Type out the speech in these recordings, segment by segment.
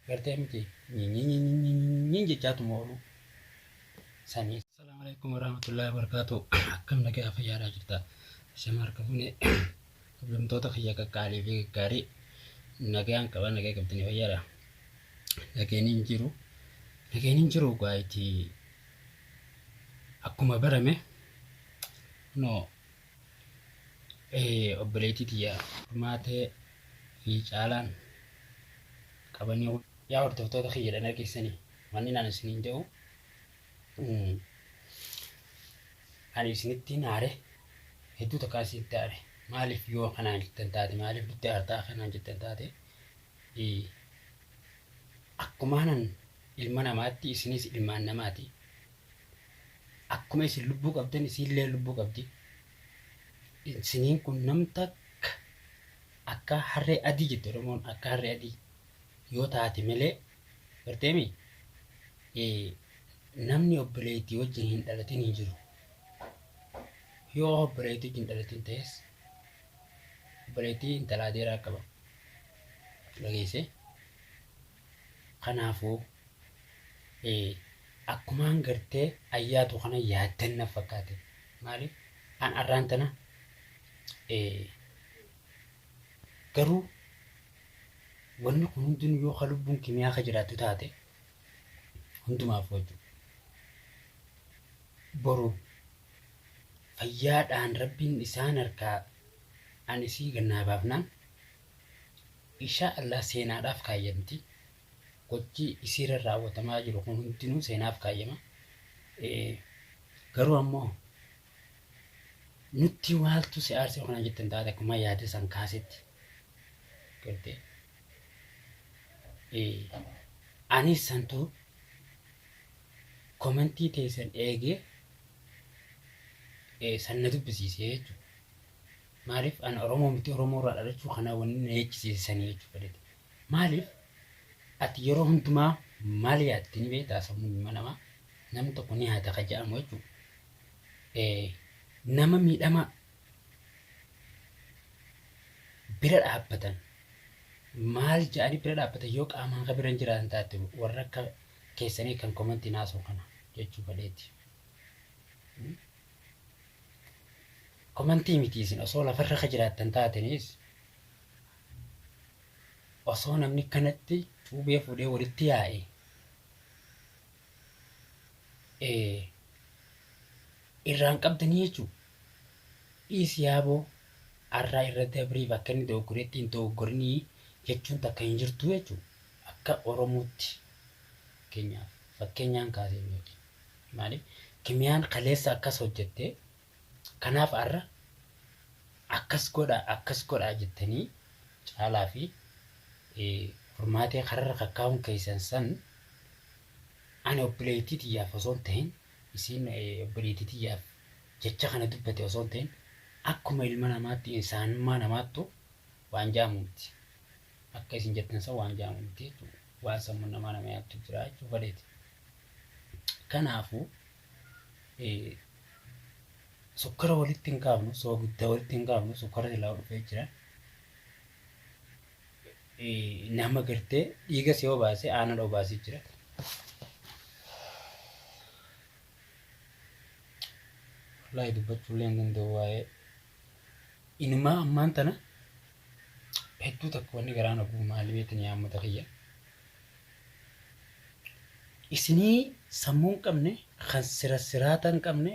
Gartee miti nyinyinyinyinyin jechaatuma oolu sanii. Assalamu alaikum warahmatullahi wabarakatuh. Akkam nagaa fayyaadhaa jirta. Shama harka fuune kabajamtoota kiyya qaqqaalii fi gaggaarii nagaan qaba nagaa qabdanii fayyaadha. Nageen hin jiru. Nageen hin jiru gaayiti akkuma barame no obboleettii tiyya furmaatee fi caalaan qabanii yaa hordoftoota kiyya dhan argeessanii wanni naan isiniin jedhu ani isinitti aare hedduu takkaa isinitti aare maaliif yoo kanaan jettan taate maaliif nutti aartaa kanaan jettan taate akkumaanan ilma namaatti isinis ilmaan namaati akkuma isin lubbuu qabdan isiillee lubbuu qabdi isiniin kun nam takka akka harree adii jette Oromoon akka harree adii yoo taate malee garteemi namni obboleettii wajjin hin dhalatin hin jiru. Yoo obboleettii wajjin dhalatin ta'es obboleettii intala adeeraa qaba. Dhageesse? Kanaafuu akkumaan gartee ayyaatu kana yaaddan na fakkaate. Maaliif an arraan tana garuu wanni kun hundinuu yoo ka lubbuun kimiyaa ka jiraattu taate hundumaaf wajju boru fayyaadhaan rabbiin isaan harkaa an isii gannaa baafnaan inshaa Allah seenaadhaaf kaayyamti. Gochi isiirra raawwatamaa jiru kun hundinuu seenaaf kaayyama. Garuu ammoo nutti maaltu si aarsee kana jettan taate akkuma yaada san kaasetti gartee anis santu komentii teessan eegee san na dubbisiisee jechuudha. Maaliif an Oromoo miti Oromoo irraa dhalachuu kana wanni na jechisiisanii jechuudha fedhete. Maaliif ati yeroo hundumaa maal yaaddi ni beektaa sammuun ilma namaa namni tokko ni yaada ka jedhamu jechuudha. Nama miidhama bira dhaabbatan maal jedhanii bira dhaabbatan yoo qaamaan ka bira hin jiraatan taate warra akka keessanii kan komentii naasoo kana jechuu fedheeti. Komentii miti isin osoo lafarra ka jiraattan taataniis osoo namni kanatti cuubee fuudhee walitti yaa'e irraan qabdanii jechuudha. Dhiisi yaaboo arraa irra dabrii bakka inni dogoggoretti hin dogoggorinii jechuun takka hin jirtu jechuudha. Akka Oromootti fakkeenyaaf fakkeenyaan kaasee beeki. Maaliif kimiyaan kaleessa akkas hojjette kanaaf arra akkas godhaa akkas godhaa jettanii caalaa fi furmaatee kararra kakkaa'uun keessan san ani obboleettii tiyyaaf osoo hin ta'in isiin obboleettii tiyyaaf jecha kana dubbate osoo hin ta'in akkuma ilma namaatti insaanummaa namaattu waan jaamu miti. Akka isin jettan san waan jaamu miti jechuudha. Waan sammuun namaa nama yaaddu jira jechuu fedheeti. Kanaafuu sukkara walitti hin kaafnu, soogidda walitti hin kaafnu, sukkara silaa dhufee jira. Nama gartee dhiiga si obaasee aanan obaasee jira. Wallaahi dubbachuullee hin danda'u waa'ee inumaa ammaan tana hedduu takka wanni garaa na gubu maali beektanii yaa uummata kiyya. Isinii sammuu hin qabne kan sira siraata hin qabne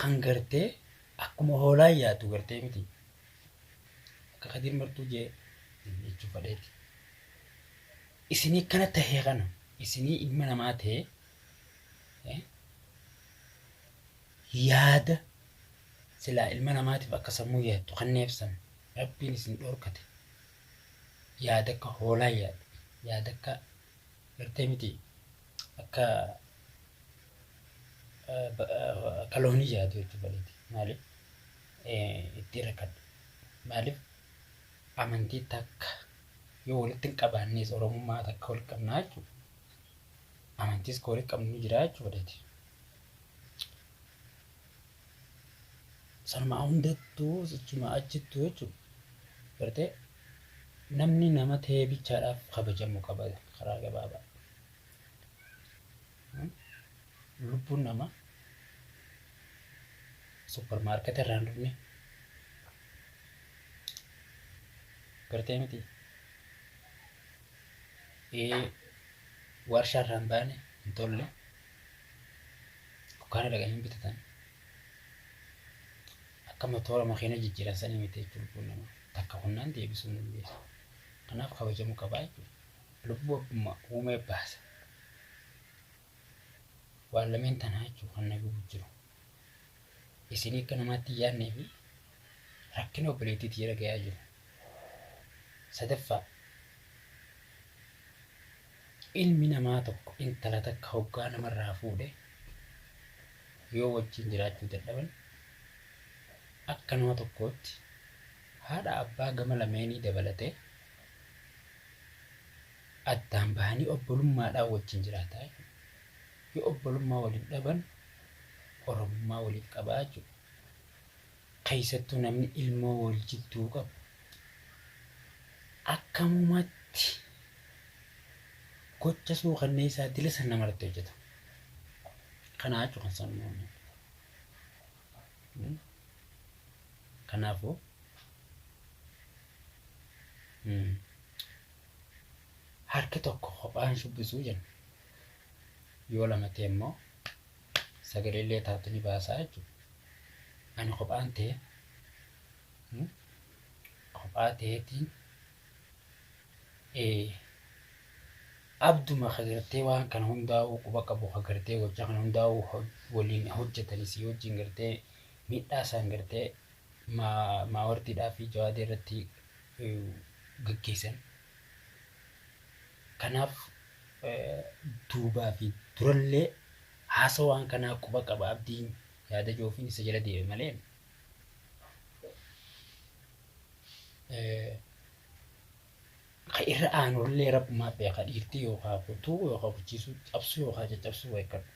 kan gartee akkuma hoolaa yaaddu gartee miti. Akka Kadiir Martuu jee jechuu fadheeti. Isinii kana tahee kana isinii ilma namaa tahee yaada silaa ilma namaatiif akka sammuu yaaddu kanneef san rabbiin isin dhorkate yaada akka hoolaa yaadu yaada akka gartee miti akka akka loonii yaadu jechuu fedheeti maaliif itti rakkadhu maaliif amantii takka yoo walitti hin qabaannes oromummaa takka walitti qabnaa jechuudha amantiis ka walitti qabnu ni jira jechuu fedheeti. Sanuma hundattuu achuma achittuu jechuudha. Gartee Namni nama ta'ee bichaadhaaf kabajamuu qaba karaa gabaabaa. Lubbuun namaa suppermaarkeeta irraa hin dhufne, gartee miti, warshaa irraa hin baane, hin tolle dukkaana dhaqanii bitatan akka motora makiina jijjiiran sanii miti jechuudha. Lubbuun namaa takka humnaan deebisuu hin dandeessu. Kanaaf kabajamuu qabaa jechuudha. Lubbuu abbuma uumee baasa. Waan lameen tanaa jechuudha kan na gubu jiru. Isinii akka namaatti hin yaadnee fi rakkina obboleettiitii jala gahaa jiru. Sadaffaa, ilmi namaa tokko intala takka hoggaa namarraa fuudhe, yoo wajjin jiraachuu dadhaban, akka nama tokkootti haadha abbaa gama lameenii dabalatee addaan bahanii obbolummaadhaan wajjin jiraataa jechuudha. Yoo obbolummaa waliif dhaban, oromummaa waliif qabaa jechuudha. Keessattuu namni ilmoo wal jidduu qabu akkamumatti gocha suukanneessaa dila san namarratti hojjeta. Kanaa jechuudha kan sammuu. Kanaafuu harki tokko kophaan shubbisuu jenna. Yoo lama ta'e immoo sagalee illee taatu ni baasaa jechuudha. Ani kophaan ta'e, kophaa ta'eetiin abduma kagartee waan kana hundaa'uu quba qabu, kagartee gocha kana hundaa'uu waliin hojjetanis wajjin gartee miidhaa isaan gartee maawartiidhaa fi jawaadee irratti gaggeessan. Kanaaf duubaa fi durallee haasa waan kanaa quba qaba abdiin yaada joofiin isa jala deeme malee. Ka irra aanullee rabbumaa beeka, dhiirtii yookaan kutuu yookaan kuchiisuu, cabsuu yookaan caccabsuu beekadhu.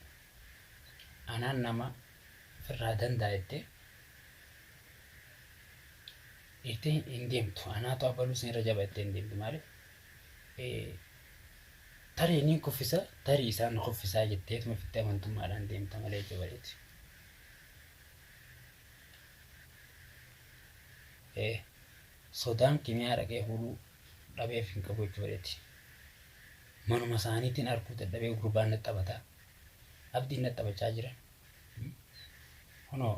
Anaan nama ofirraa danda'a jettee dhiirtii hin deemtu. Anaatu abaluu isin irra jaba jettee hin deemtu. Maaliif? Tarii ni kuffisa, tarii isaan kuffisaa jetteetuma ofitti amantummaadhaan deemta malee jabareeti. Sodaan kimiyaa dhaqee fuudhuu dhabeef hin qabu jechuudha. Manuma isaaniitiin arguu dadhabee gurbaan natti taphataa. Abdiin natti taphachaa jira. Kunoo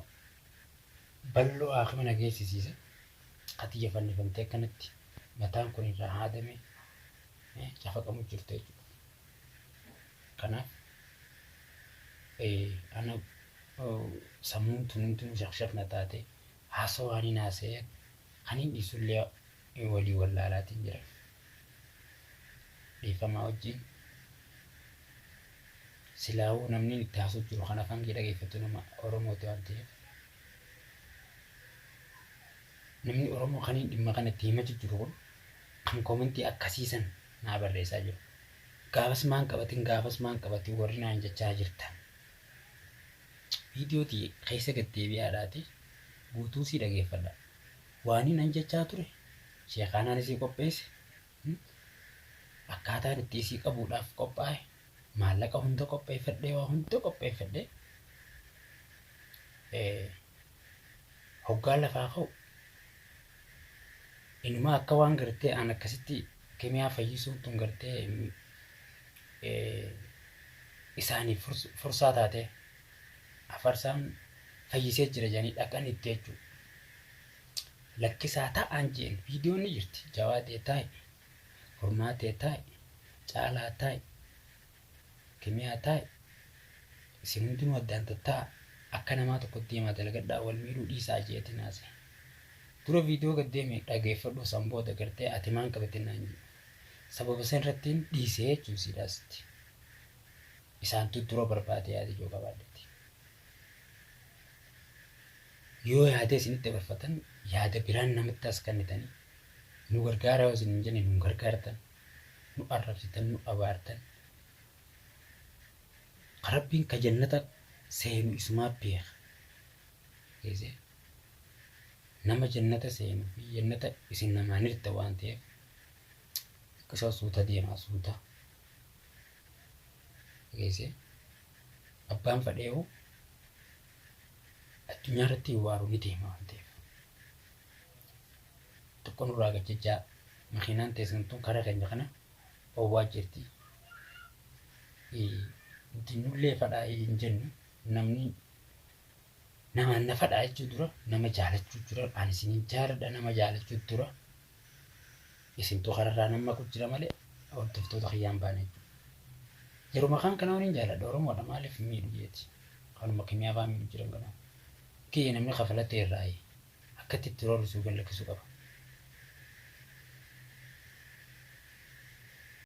bal'oo haakima na geessisiisa. Katiyya fannifamtee akkanatti mataan kun irraa haadame cafaqamu jirtu jechuudha. Kanaaf ana sammuun tun hundinuu shaqshaq na taate, haasawaa waan hin haasa'ee kan hin dhiisullee walii wallaalaatiin jira. Dhiifamaa wajjin, silaawuu namni itti haasa'u jiru kan afaan kee dhageeffatu nama Oromooti waan ta'eef. Namni Oromoo kan hin dhimma kanatti himatu jiru kun kan koomentii akkasiisan naa barreessaa jiru. Gaafas maan qabatin, gaafas maan qabatin warri naan jechaa jirtan. Viidiyootii keessa gad deebi'aadhaati guutuu sii dhageeffadha. Waan nan jechaa ture sheekaanaan isii qopheesse, akkaataan itti isii qabuudhaaf qophaa'e, maallaqa hunda qopheeffadhee, waa hunda qopheeffadhee, hoggaa lafaa ka'u inuma akka waan gartee aan akkasitti kimiyaa fayyisuun tun gartee isaaniif fursaa taate, afarsaan fayyisee jira jedhanii dhaqan itti jechuudha. Lakkisaa ta'an jeen viidiyoon ni jirti. Jawaadee taa'e, Furmaatee taa'e, Caalaa taa'e, Kimiyaa taa'e, isin hundinuu addaan tattaa'a, akka namaa tokko deemaa dalagadhaa, wal miidhuu dhiisaa jeetiin haasa'e. Dura viidiyoo gad deeme dhageeffadhu, san booda gartee ati maan qabatte naan jedhe. Sababa san irrattiin dhiisee jechuun siidhaasitti. Isaantu dura barbaade yaada ijoo qabaadheeti. Yoo yaada isinitti dabarfatan, yaada biraan namatti as kennitanii nu gargaaraa yoo isin hin jenne, nu gargaartan, nu arrabsitan, nu abaartan. Rabbiin ka jannata seenu isumaa beeka. Geessee nama jannata seenu fi jannata isin namaan hirta waan ta'eef Xiqqishoo suuta deemaa suuta. Dhageessee abbaan fadhee'u addunyaa irratti waaru ni deema waan ta'eef. Tokko nurraa gajjajjaa makiinaan teessan tun karaa keenya kana oowwaa jirti. Nuti nullee fadhaa hin jennu, namni namaan na fadhaa jechuu dura nama jaalachuu dura, ani isinin jaaladha, nama jaalachuu dura isintuu kararraa nama maqu jira malee hordoftoota kiyyaan baane jechuudha. Yeroo maqaan kana waliin jaaladha, Oromoodha, maaliif miidhu jeeti. Kanuma kimiyaa fa'aa miidhu jiran kana. Kiyya namni kafalatee irraa akkatti itti roorrisuu gad lakkisuu qaba.